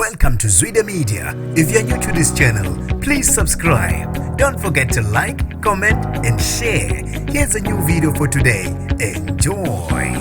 Welcome to Zwida Media. If you're new to this channel, please subscribe. Don't forget to like, comment, and share. Here's a new video for today. Enjoy.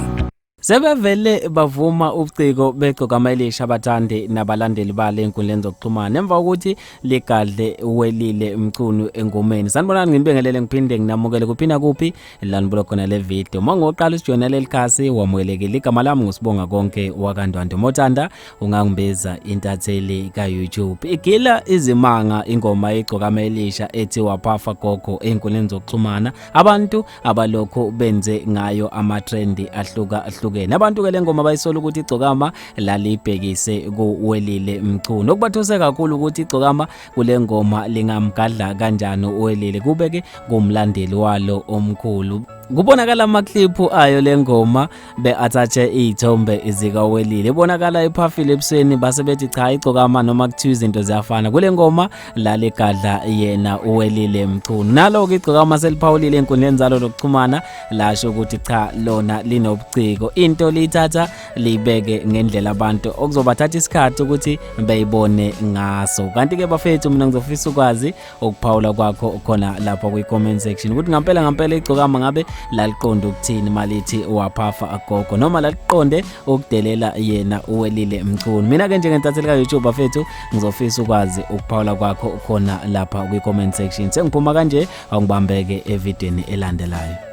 Sebevele bavuma ubuciko begcokama elisha abathandi nabalandeli bale enkundleni zokuxhumana emva kokuthi ligadle Welile Mchunu engomeni. Sanibonani, nginibingelele ngiphinde nginamukele kuphi kuphi la nibuka khona le video. Uma ngoqala usijoyina leli khasi, wamukelekile. Igama lami nguSibonga Konke wakaNdwandwe. Mothanda ungangibiza intatheli ka-YouTube. Igila izimanga ingoma yegcokama elisha ethi "Waphafa Gogo" enkundleni zokuxhumana. Abantu abalokhu benze ngayo ama-trend ahlukahlukene. Abantu ke le ngoma bayisola ukuthi igcokama lalibhekise kuWelile Mchunu. Okubathuse kakhulu ukuthi igcokama kule ngoma lingamgadla kanjani uWelile, kube ke kumlandeli walo omkhulu. Kubonakala amakliphu ayo le ngoma be-attach-e iy'thombe zikaWelile, ibonakala iphafile ebusweni, base bethi cha, igcokama noma kuthiwa izinto ziyafana, kule ngoma laligadla yena uWelile Mchunu. Nalo-ke igcokama seliphawulile ey'nkundleni zalo lokuxhumana, lasho ukuthi cha, lona linobuciko, into liyithatha liyibeke ngendlela abantu okuzobathatha isikhathi ukuthi beyibone ngaso. Kanti-ke bafethu, mina ngizofisa ukwazi ukuphawula kwakho khona lapha kwi-comment section ukuthi ngampela ngampela igcokama ngabe laliqonde ukuthini malithi "Waphafa Gogo", noma laliqonde ukudelela yena uWelile Mchunu. Mina-ke njengentatheli ka-YouTube, bafethu, ngizofisa ukwazi ukuphawula kwakho khona lapha kwi-comment section. Sengiphuma kanje, awungibambeke evidweni elandelayo.